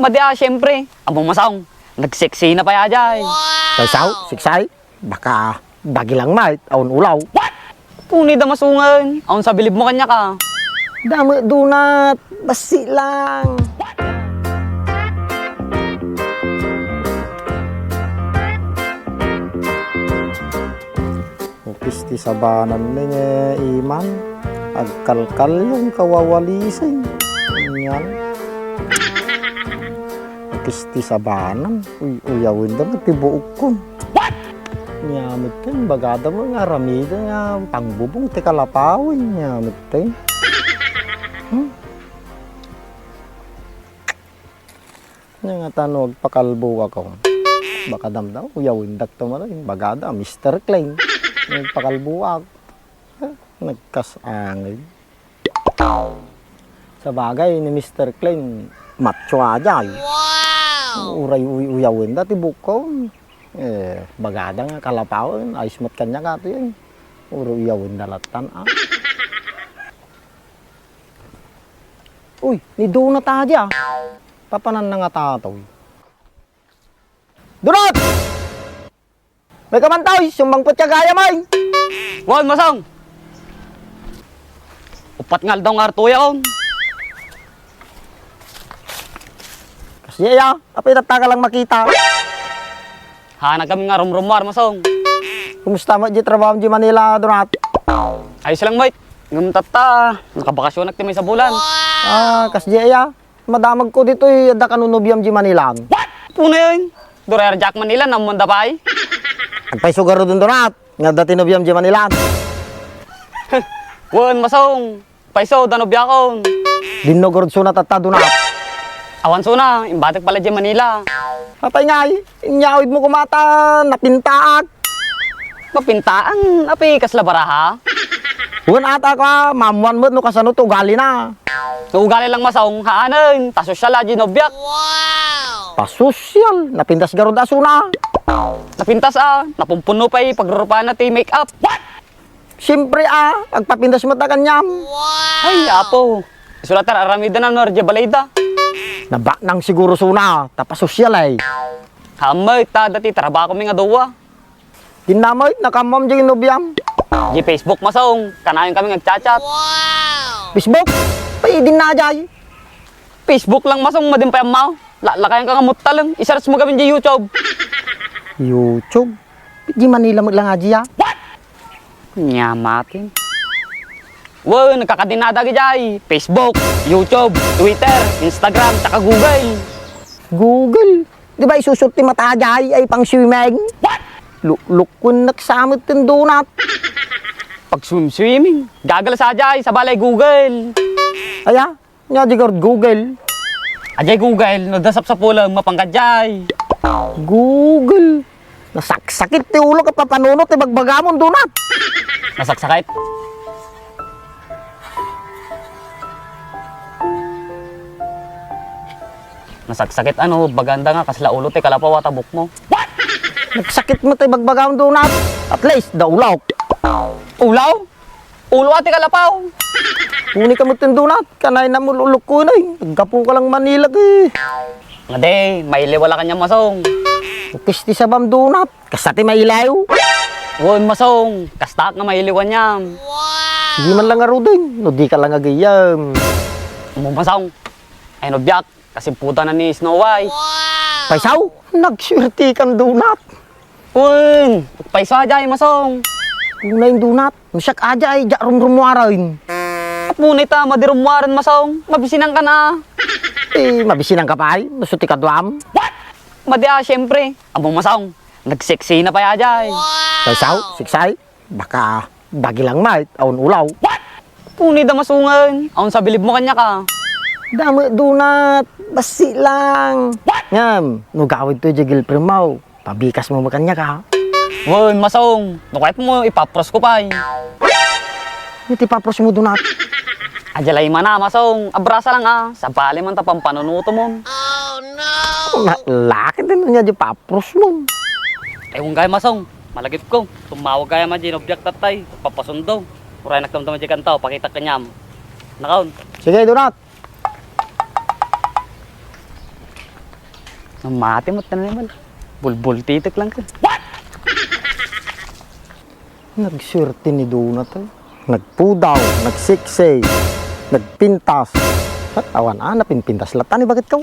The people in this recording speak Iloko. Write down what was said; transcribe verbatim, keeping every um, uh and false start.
Madi a, siyempre. Ammom, Masong, nagseksina pay a jay. Wow! Kaysa, siksay? Baka dagilang met, awan ulaw. What? Puni da, Masong, awan sabilib mo kaniak a. Damo, Donat. Basi lang. Ukis ti sabanan ni nga iman, agkalkalyon kawawalisen. Yan. Ukis ti sabanan, uy, uyawen da met ti buokkon. What? Nya met ken, bagada mo nga aramiden nga pangbubong ti kalapawen, nya met ken. Hmm? Nya nga ta no agpakalbuak ako. Baka damdam, uyawendak to manen. Bagada, Mister Clean. Agpakalbuak. Nagkas-angin. Sabagay, ni Mister Clean, macho a jay. Wow! Uray uy-, uyawen da ti buokkon. Eh, bagada nga kalapawen, ayos met kaniak a ti. Uray uyawen da lattan, ah. Uy, ni Donat a jay, ah. Papananna nga tatoy. Donat! May kamantaw, sumbangpet ka gayam, ay. Wen, Masong. Uppat nga aldaw nga artoya, on. Kasdiay, apay tatta ka lang makita. Haanakami nga rumrumuar, Masong. Kumusta met di trabaho di Manila, Donat? Ayos lang, mate. Ngem tatta, nakabakasionak ti maysa bulan. Ah, kasdiay. Madamagko ditoy, adda kano nobiam di Manila. What? Punen! Duray a diak Manila, nammon da pay. Agpayso garud, Donat, nga adda ti nobiam di Manila. Wen, Masong. Payso, da nobiakon. Dinno garud suna tatta, Donat. Awan suna, imbatek pay la di Manila. Apay ngay, inyawid mo koma ta napintaak. Mapintaan, apay kasla baraha? Wen, ata ka, maammuan met no kasano ti ugalina. No ugali lang, Masong, haanen, ta sosyal a di nobiak. Wow! Pasosyal, napintas garud a suna. Napintas a, napumpunno pay pagrurupaanna ti make-up. What? Siyempre a, agpapintas met a kaniam. Wow! Ay, apo. Isu latta ti ar-aramidna no adda balay da. Nabaknang siguro suna, ta pasosyal ay. Haan met, ta adda ti trabahomi nga dua. Dinamay, nakaammoam di nobiam. Di Facebook, Masong, kanayon kami nga agchat-chat. Wow! Facebook? Pay, dinna a jay. Facebook lang, Masong, madi pay ammo. La-, lakayan ka nga muttaleng. I-search mo kami di YouTube. YouTube? Di Manila met lang a jay, ah. What? Nya matin. Wen, nagkakadinada gijay. Facebook, YouTube, Twitter, Instagram, saka Google. Google? Di ba isusot ti mata jay ay pang swimming? What? Luklukon nak sa met ten Donat. Pag swim-swimming, gagal sa jay, sa balay Google. Aya, nya di garud Google. Ajay Google, no da sapsapulem, mapanka jay. Google. Nasaksakit ti ulo ket papanunot ti bagbagamon, Donat. Nasaksakit? Nasaksakit ano, baganda nga kasla ulo ti kalapaw a ta buokmo. Nagsakit met ti bagbagam, Donat. At least, da ulaw. Ulaw? Ulo a ti kalapaw. Uni ka met ten Donat, kanay na mululukko na eh. Naggapu ka lang Manila eh. Nga di, mailiw a la kaniam, Masong. Ukis ti sabam, Donat. Kasta ti mailiw? Wen, Masong, kastaak nga mailiw kaniam. Wow! Sige man lang ngaruden, no di ka lang agayam. Mo, Masong, ay no biak, kasimputan na ni Snow White. Wow! Paysaw, nagsuerti kan Donat. Wen, paysaw a jay, Masong. Unay Donat, no siak a jay, diak rumrumuaren. Apo ni ta, madi rumuaren, Masong, mabisinan ka na. Eh, mabisinan ka pay, no su ti kaduam. What? Madi a, siyempre. Ammom, Masong, nagseksina pay a jay. Wow! Kaysaw, siksay, baka dagilang met, awan ulaw. What? Puni da, Masong, awan sabilib mo kaniak a. Damo, Donat, basi lang. What? Ngem, no gawid to di girlfriend mo, pabikas mo met kaniak a. Wen, Masong, no kayat mo, ipapros ko pay. Iti papros mo, Donat. Adya lay mana, Masong. Abrasa lang a. Sabali man ta pampanunutomon. Oh, no! Laki din niya di papros mo. Ay, unggay, Masong. Malagip ko. Tumawag kaya man di nobiak tatay. Papasundo. Uray nagtamtam di kanta. Pakita kanyam. Nakaon. Sige, Donat. Namati met naman. Bulbultitek lang ka. Nagsuerte ni Donut, eh. Nagpudaw, nagsiksay, nagpintas. At awan, ah, napinpintas latta ni bakit ka?